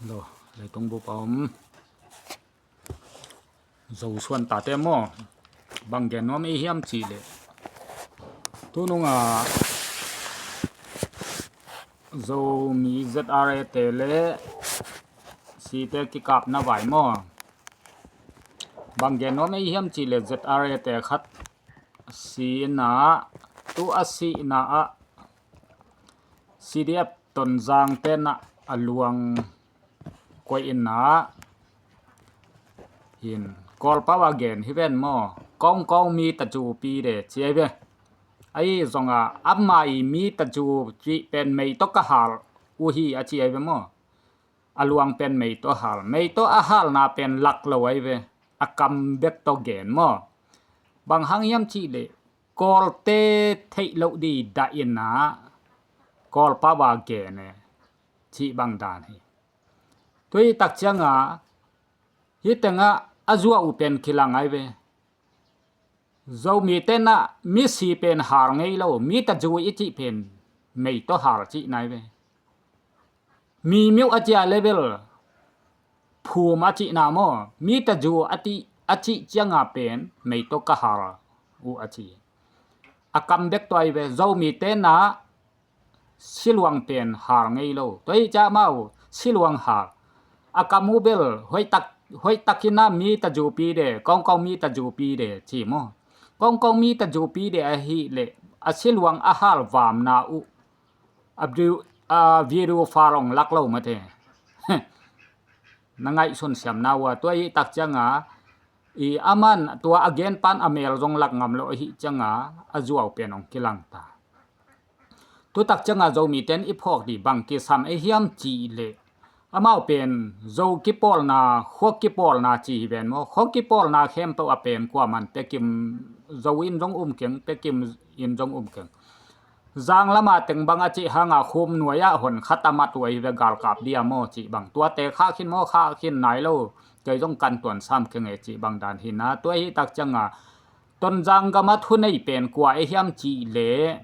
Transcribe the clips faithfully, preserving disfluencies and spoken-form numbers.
Lo, leitung bup a om Zo suan tate maw, bang gen nuam ei hiam cih leh, tunung a Zomi Z R A te le site kikapna vai maw, bang gen nuam ei hiam cih leh Z R A te khat sihna, tu a sihna ah C D F Tonzang tenah a luang koih inah hin Kawlpau a gen hi ven maw, kongkong mi tajupi de ci ai ve. Ahi zongah ama i mi taju cih pen mei tawh ka hal uh hi a ci ai ve maw. A luang pen mei tawh hal, mei tawh a halna pen lak lo ai ve. A kam bek tawh gen maw. Bang hang hiam cih leh Kawlte theih loh di dah inah Kawlpau a gen e cih bang dan hi. Tua hi tak ciangah hih tengah a zuau pen kilang ai ve. Zomi tenah misi pen hal ngei lo, mi taju i cih pen mei tawh hal cih nai ve. Mi miuh a cia level phum a cihna maw, mi taju a ti a cih cianga pen mei tawh ka hal uh a ci. A kam bek tawh ai ve. Zomi tenah siluang pen hal ngei lo. Tua hi ciah amau siluang hal. A kam uh bel hoihtak, hoihtak inah mi tajupi de, kongkong mi tajupi de ci maw. Kongkong mi tajupi de ahi leh a siluang a hal vamna uh a video, a video file ong lak lo mate. Na ngaihsun siamna uh a tua hi tak cianga i aman tua a gen pan a mel zong lak ngam lo ahi cianga a zuau pen ong kilang ta. Tutak cianga Zomi ten i phawk di bang kisam ei hiam cih leh amau pen Zo kipawlna, khua kipawlna ci hi ven maw. Khua kipawlna khempeuh a pen kuaman pekim Zo in zong um keng, pekim in zong um keng. Zang lama teng bang a cih hanga khum nuai ah hon khat a mat uh ahi ve galkap dia maw cih bang. Tuate khah khin maw, khah khin nai lo. Kei zong kan tuan sam keng e cih bang dan hi na. Tua hi tak cianga Tonzang gama thunei pen kua e hiam cih leh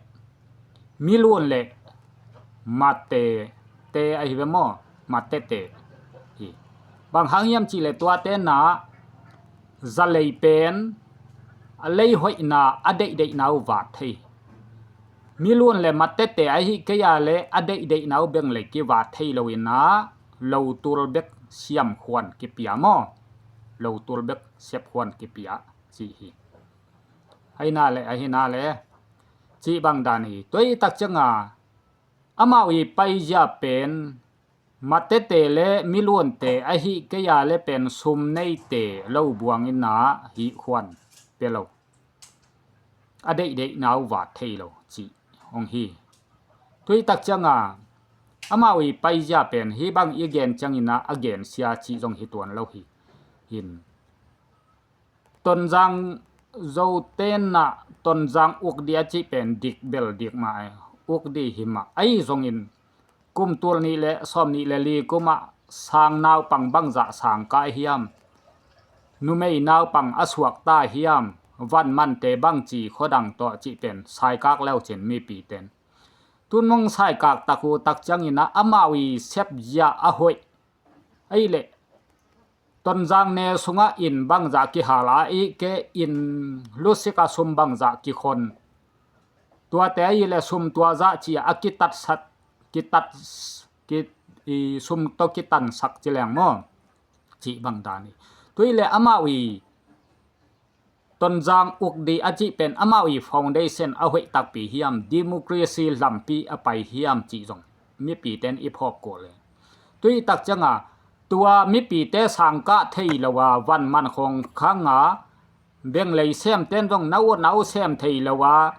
Milun le Mate te ahi ve maw. Mate te hi. Bang hang hiam cih leh tuate na zalei pen a lei hoihna a deihdeihna uh vat thei. Milun le Mate te ahi kei a le a deihdeihna uh beng lei kivat thei lo inah lo tul bek siam khuan kipia maw. Lo tul bek siap khuan kipia cih hi. Ahi na le, ahi na le cih bang dan hi. Tua hi tak cianga amau i paizia pen Mate te le Milun te ahi kei a le pen sum nei te lo buang inah hih khuan pia lo. A deihdeihna uh vat thei lo cih hong hi. Tua hi tak cianga amau i paizia pen hih bang i gen cianginah a gen sia cih zong hi tuan lo hi. Hin Tonzang Zo tenah Tonzang uk di a cih pen dik bel dik mah e. Uk di hi mah. Ahi zongin kum tul nih le sawm nih le li kumah sang naupang bangzah sang kai hiam? Numei naupang a suakta hiam? Van mante bangci khuadang tawh cih pen saikak leucin mipi ten. Tun mong saikak tak uh tak cianginah amau i sepzia a hoih. Ahi leh Tonzang ne sungah inn bangzah kihal a ih ke inn lusika sum bangzah kikhon. Tuate ahi le sum tuazah cia a kitatsat, kitat, ki, i sum tawh kitansak ci leng maw. Cih bang dan hi. Tui le amau i Tonzang uk di a cih pen amau i foundation a hoih takpi hiam, democracy lampi a pai hiam cih zong mipite in i phawk kul e. Tui tak cianga tua mipite sangkah thei lo a van man khawng khanga benglei semten zong na ut na uh sem thei lo a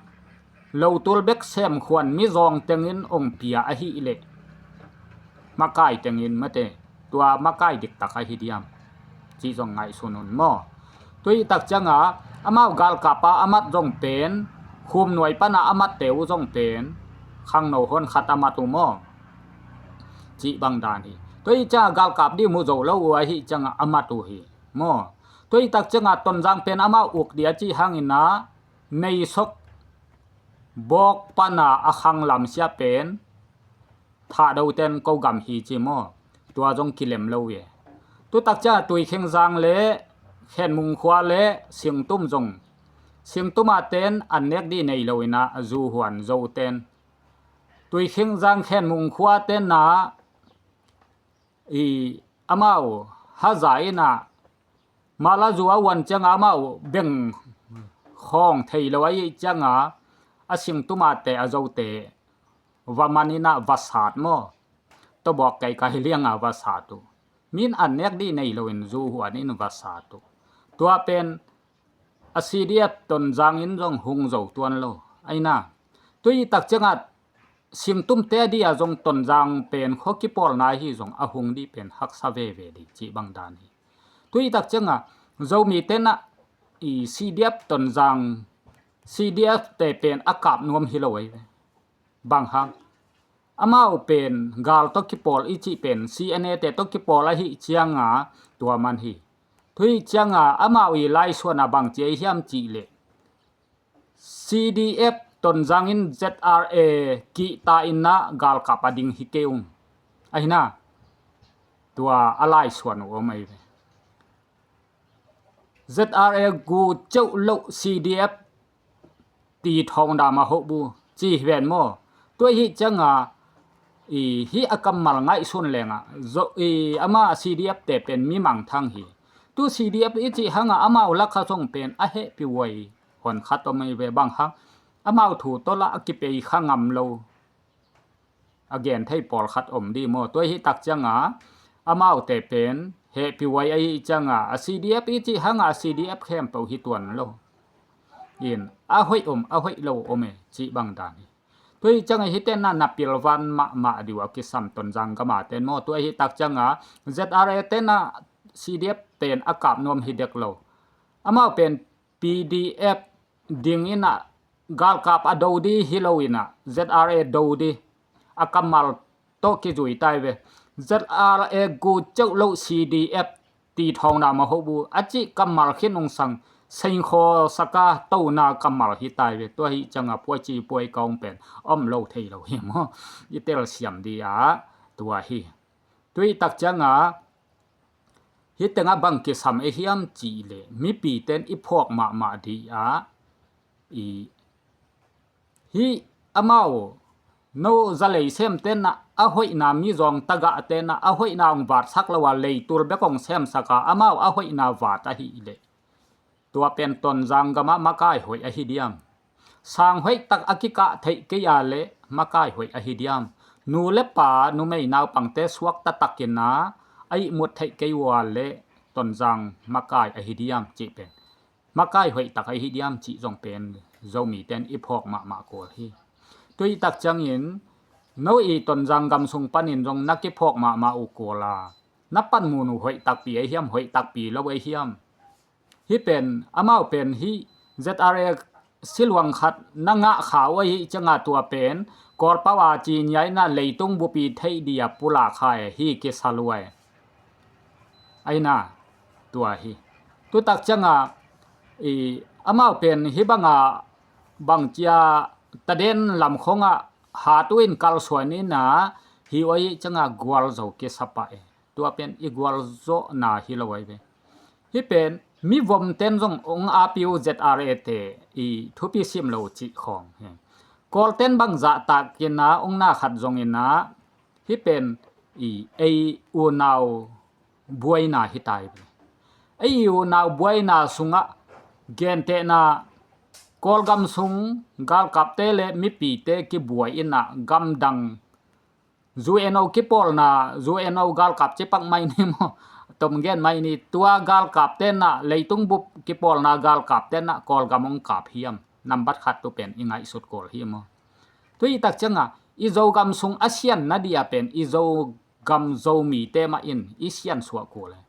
lo tul bek sem khuan mizawng tengin ong pia ahi leh makai tengin mate tua makai diktak ahi diam cih zong ngaihsun un maw. Tui tak cianga amau galkapa a mat zong pen khum nuai pana a matte uh zong pen khangno hon khat a mat uh maw. Cih bang dan hi. Tui cianga galkap di mu zo lo uh ahi cianga a mat uh hi maw. Tui tak cianga Tonzang pen amau uk di a cih hangina neisok bawk pana a khang lamsia pen Thahdoten ko gam hi ci maw. Tua zong kilem lo hi. Tutak ciangah Tuikhing Zang le Khenmung khua le Singtum zong, Singtum ah ten an nek dih nei lo inah, Zuhuan Zo ten, Tuikhing Zang Khenmung khua tenah i amau haza inah, mala zu a huan ciangah amau beng khawng thei lo ahih ciangah, a Singtum ah te a Zote va man inah va sat maw? Tawbawk kaikai liangah va sat uh. Min an nek dih nei loin Zuhuan in va sat uh. Tua pen a C D F Tonzang in zong hung zo tuan lo. Aina, tui tak ciangah Singtum te a dih ah zong Tonzang pen khua kipawlna hi zong a hung dih pen haksa veve dih cih bang dan hi. Tui tak ciangah Zomi tenah i C D F Tonzang, C D F te pen a kap nuam hi lo ahi ve. Bang hang? Amau pen gal tawh kipawl i cih pen C N A te tawh kipawl ahih cianga tua man hi. Tui cianga amau i laisuan a bang ci ahi hiam cih leh, C D F Tonzang in Z R A kihta inah galkap a ding hi kei ung. Ahina, tua a laisuan uh om ahi ve. Z R A gu ceuh loh C D F ti thawng dam a hoh bu ci hi ven maw? Tua hih cianga i hih a kammal ngaihsun lengah zo i ama C D F te pen mi mangthang hi. Tu C D F i cih hangah amau lakha zong pen a hehpih huai hon khat om ahi ve. Bang hang? Amau thu tawlah a kipei kha ngam lo a gen thei pawlkhat om dih maw? Tua hih tak cianga amaute pen hehpih huai ahih cianga a C D F i cih hangah a C D F khempeuh hi tuan lo. In a hoih om, a hoih lo om e cih bang dan hi. Tua hih cianga hih tenah na pilvan mahmah dih uh a kisam Tonzang gama ten maw? Tua hih tak cianga Z R A tenah C D F pen a kap nuam hi dek lo. Amau pen P D F ding inah galkap a do dih hi lo inah Z R A do dih a kammal tawh kizui tai ve. Z R A gu ceuh loh C D F ti thawng dam a hoh bu a cih kammal khin ungsang sengkhaw saka tona kammal hi tai ve. Tua hih cianga puai ci puai kaung pen om lo thei lo hi maw? I telsiam dih ah tua hi. Tui tak cianga hih tengah bang kisam ahi hiam cih leh mipi ten i phawk mahmah dih ah i hih amau no zalei sem tenah a hoihna mizawng tagah tenah a hoihna hong vatsak lo a leitul bek hong semsak a amau a hoihna vat ahih leh tua pen Tonzang gamah makai hoih ahi diam? Sang hoih tak a kikah theih kei a leh makai hoih ahi diam? Nu le pa, numei naupangte suakta takin a ihmut theih kei uh a leh Tonzang makai ahi diam cih pen makai hoih tak ahi diam cih zong pen Zomi ten i phawk mahmah kul hi. Tui tak ciangin no i Tonzang gam sung panin zong na kiphawk mahmah uh kul a, na panmun uh hoih takpi ahi hiam, hoih takpi lo ahi hiam? Hih pen amau pen hih Z R A siluang khat na ngah kha uh ahih cianga tua pen Kawlpau a ci nia inah leitung bupi theih dih a pulak kha e hi kisa lua e. Aina, tua hi. Tutak cianga i amau pen hih banga bangcia taden lamkhongah hat uh in kalsuan inah hi uh ahih cianga gualzo kisa pah e. Tua pen i gualzawhna hi lo ahi ve. Hih pen mivom ten zong ong api uh Z R A te i thupi sim lo cih khawng hi. Kawlten bang zahtak inah ong na khat zong inah hih pen i ei unau buaina hi tai ve. Ei unau buaina sungah gentehna Kawlgam sung galkapte le mipite kibuai inah gamdang U N O kipawlna, U N O galkap ci pak mai ni maw? Tom gen mai ni, tua galkap tenah leitung bup kipawlna galkap tenah Kawlgam hong kap hiam? Nambat khat tu pen i ngaihsut kul hi maw? Tui tak cianga i Zogam sung a sian na dia pen i Zogam Zomite mah in i sian suah kul e.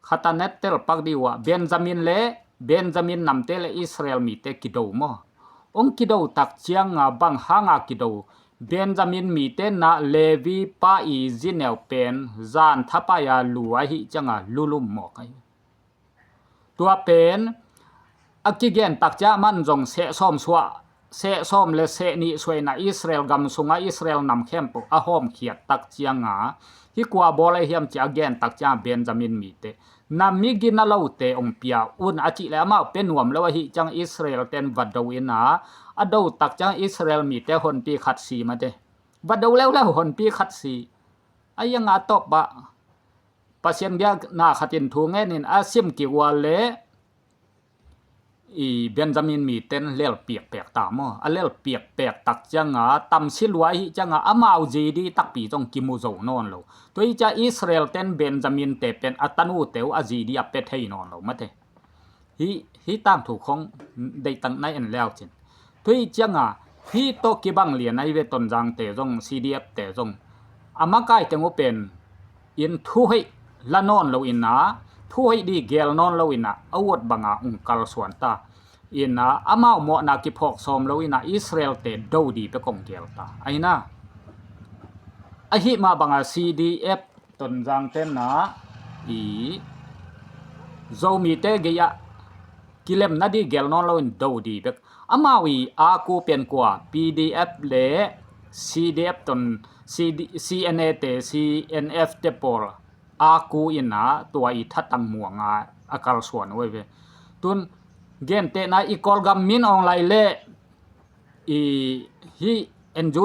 Khatanet tel pak dih uh ah Benjamin le Benjamin namte le Israel mite kido maw? Ong kido tak cianga bang hanga kido? Benjamin mite na Levi pa i zineu pen zan thapai a lu ahih cianga lulum mawk ahi. Tua pen a kigen tak ciang man zong seh sawm suah seh sawm le seh nih suaina Israel gam sunga Israel nam khempeuh a hawmkhiat tak cianga, hih kua bawl ahi hiam ci a gen tak cianga Benjamin mite, na migina lote ong pia un a cih le amau pia nuam lo ahi ciang Israel ten va do ina, a do tak ciang Israel mite honpi khat si mate. Va do leuleu honpi khat si. A ianga a tawp ah Pasian biakna khatin thu ngenin a sim kik ua le i Benjamin miten lel piakpek ta maw? A lel piakpek tak cianga tamsi lua hi cianga amau G D takpi zong kimu zo nawn lo. Tua hi cia Israel ten Benjamin te pen a tanute uh a G D a pe thei nawn lo mate. Hih, hih tangthu khong deihtak nai en leu cin. Tua hi cianga hih tawh kibang lian ahi ve Tonzang te zong C D F te zong a makai teng uh pen in thuhoih la nawn lo ina, thuhoih di gel nawn lo ina a uat banga ung kalsuan ta. Ina amau mawhna kiphawk sawm lo ina Israel te do di pe kong gel ta. Aina ahi mah banga C D F Tonzang tenna i Zomite gei ah kilemna di gel nawn lo in do di bek. Amau i aku pen kua P D F le C D F ton C D, C N A te C N F te pawl aku ina tua i thatang muanga a kalsuan uh ve. Tun gentehna i Kawlgam Min Aung Hlaing le i hih N U G